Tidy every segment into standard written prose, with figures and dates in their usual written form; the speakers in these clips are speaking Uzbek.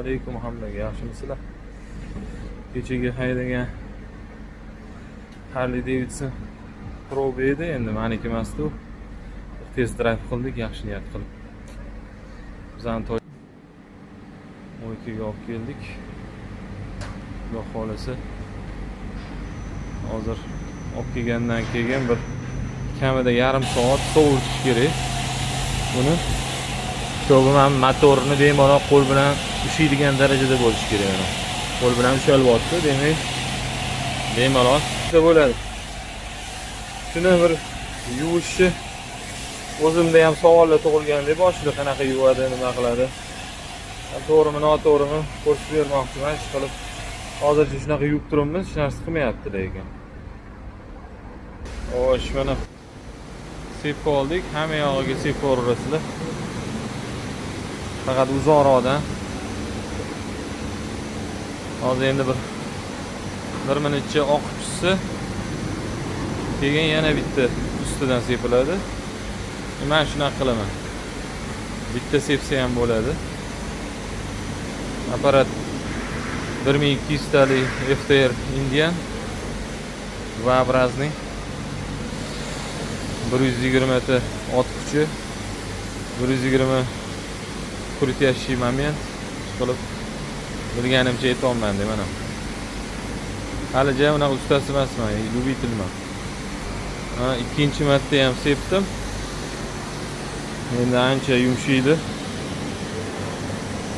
Alaykum hammaga, yaxshimisizlar? Kechagi haydagan Harley Davidson proba edi, endi maniki emasdi u. Test drive qildik, yaxshi niyat qilib. Bizani toy 12 ga olib keldik. Xudo xohlasa, hozir olib kelgandan keyin bir kamida yarim soat sovutish kerak. Buni чтобы mana motorni bemalol qo'l bilan ushlaydigan darajada bo'lishi kerak mana. Qo'l bilan ushalyapti, demak, bemalol bo'ladi. Shuni bir yuvishni o'zimda ham savollar tug'ilganda boshida qanaqa yuvadi, nima qiladi? To'g'rimi, noto'g'rimi ko'rsatib bermoqchiman, ish qilib. Hozircha shunaqa yuvib turibmiz, hech narsa qilmayapti lekin. Xo'sh, mana sepib oldik, hamma yog'iga sepib yuborasizlar. Faqat uzoqroqdan. Hozir endi bir minutcha oqib tushsa, keyin yana bitta ustidan sepiladi. Men shunaqa qilaman. Bitta sepsa ham bo'ladi. Apparat 1200 talik FTR Indian V-образный, 120 ta ot kuchi, 120 крутящий момент qilib bilganimcha aytyapman mana. Hali ja unaqa ustasi emasman, любитель man. Ha, ikkinchi marta ham sepdim. Endi ancha yumshaydi.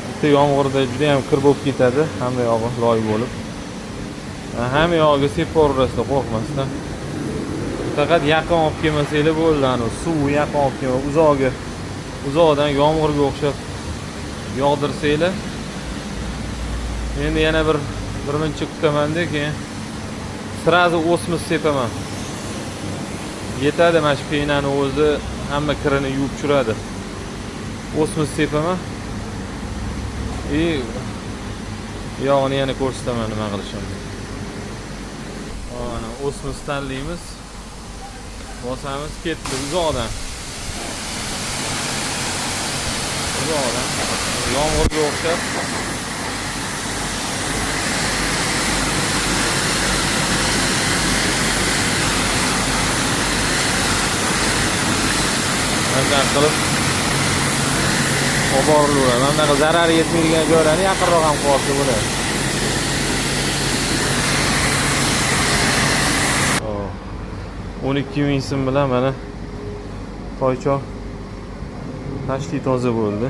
Bitta yomg'irda juda ham kir bo'lib ketadi, hamma yog'i loy bo'lib. Hamma yog'iga sepib yuboraverasizlar qo'rqmasdan. Faqat yaqin olib kelmasanglar bo'ldi, anavi suvi yaqin olib kelma, uzoqga, uzoqdan yomg'irga o'xshab yog'dirsanglar. Endi yana bir muncha kutamanda, keyin сразу osmos sepaman. Yetadi, mana shu пена ni o'zi hamma kirini yuvib tushiradi. Osmos sepaman. И yog'ini yana ko'rsataman nima qilishimni. Mana osmos tanlaymiz. Bosamiz, ketdi uzoqdan. Uzoqdan. Yomg'irga o'xshab. Mana qilib olib borilaveradi. Mana bunaqa zarari yetmaydigan joylarni yaqinroq ham qilib olsa bo'ladi. 12 000 so'm bilan mana toychoq почти toza bo'ldi.